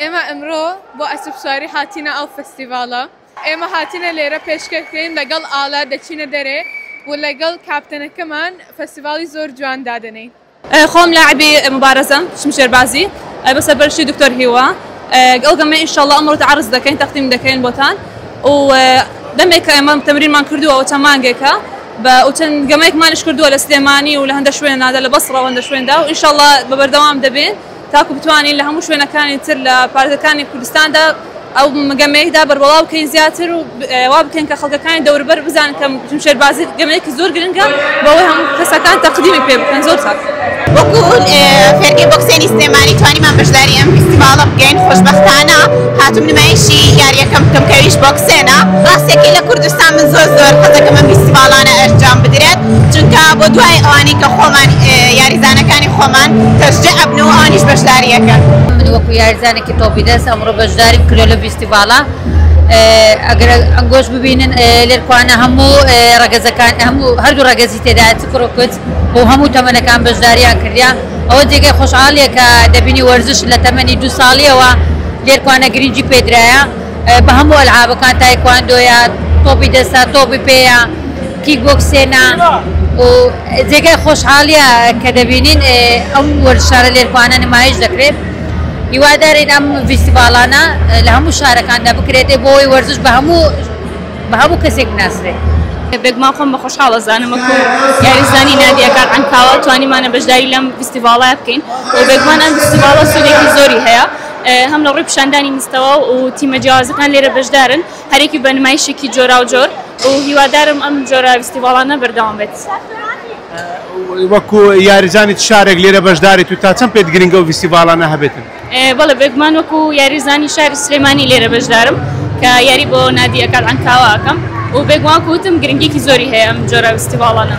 ئێمە ئمڕۆ بۆ ئەسپ سواری هاتینە ئەو فستیڤاڵە. ئێمە هاتینە لێرە پێشکەوتین، لەگەڵ ئالا دەچینە دەرێ و لەگەڵ کاپتەنەکەمان فستیڤاڵی زۆر جوان دادەنێین. خۆم لاعبی مبارزەم، شمشێربازی، بە سەرپەرشتی دکتۆر هیوا. ئەو گەمە ئینشاڵڵا ئەمڕۆ عەرز دەکەین، تەقدیم دەکەین بۆتان. و دەمێکە ئێمە تەمرینمان کردووە، ئەو چەند مانگێکە بە ئەو چەند گەمەیەکمانیش کردووە لە سلێمانی و لە هەندە شوێنادا، لە بەسڕە و هەندە شوێندا، و ئینشاڵڵا بە بەردەوام دەبین تاکو بتوانین لە هەموو شوێنەکانی تر لە پارێزگەکانی کوردستاندا ئەو گەمەیەدا بەربڵاو بکەین زیاتر و وا بکەین کە خەڵکەکانی دەوروبەر بزانن کە شمشێربازی گەمەیەکی زۆر گرنگە، بەوەی هەموو کەسەکان تەقدیمی پێ بکەن. زۆر چاک. وەکو فێرگەی بۆکسێنی سلێمانی توانیمان بەشداری ئەم فیستیڤاڵە بکەین. خۆشبەختانە هاتوم نمایشی یاریەکەم بکەم کە ئەویش بۆکسێنە. ڕاستەکەی لە کوردستان من زۆر زۆر حەزەکەم ئەم فیستیڤاڵانە ئەنجام بدرێت، چونکە بۆ دوای ئەوانەی کە خۆمان یاریزانەکانی خۆمان تەشجیع ئەبن و ئەوانیش بەشداریەکەن. من وەکو یاریزانێکی تۆپی دەست ئەمڕۆ بەشداریم کردووە لە فیستیڤاڵە. ئەگەر ئەنگۆش ببینن، لێرکوانە هەموو ڕەگەزەکان، هەموو هەردوو ڕەگەزی تێدایە، چ کوڕ و کچ، و هەموو تەمەنەکان بەشداریان کردیا. ئەوە جێگەی خۆشحاڵیە کە دەبینی وەرزش لە تەمەنی 2 ساڵیەوە لێرکوانە گرنگی پێدرایە بە هەموو ئەلعابەکان، تایکواندۆیە، تۆپی دەستە، تۆپی پێیە، کیک بۆکسێنە. و جێگای خۆشحاڵیە کە دەبینین ئەم وەرزشانە لێرکوانە نمایش دەکرێت. هیوادارین ئەم فیستیڤاڵانە لە هەموو شارەکاندا بکرێت بۆ ئەوەی وەرزش بە هەموو کەسێک بناسرێت. بێگومان خۆم بە خۆشحاڵ ئەزانم، وەکو یاریزانی نادیەکان عەنکاوە توانیمانە بەشداری لەم فیستیڤاڵە بکەین و بێگومان ئەم فیستیڤاڵە سوودێکی زۆری هەیە، هەم لە ڕووی پیشاندانی مستەوا و تیمە جیاوازەکان لێرە بەشدارن، هەرێکی بە نمایشێکی جۆراوجۆر، و هیوادارم ئەم جۆرە فیستیڤاڵانە بەردەوام بێت. وەکو یاریزانی شارێک لێرە بەشداریت و تا چەند پێت گرنگە و فیستیڤاڵانە هەبێتن؟ بەڵێ، بێگومان وەکو یاریزانی شاری سلێمانی لێرە بەشدارم کە یاری بۆ نادی ئەکاد عەنکاوە ئەکەم، و بێگومان وتم گرنگێکی زۆری هەیە ئەم جۆرە فیستیڤاڵانە.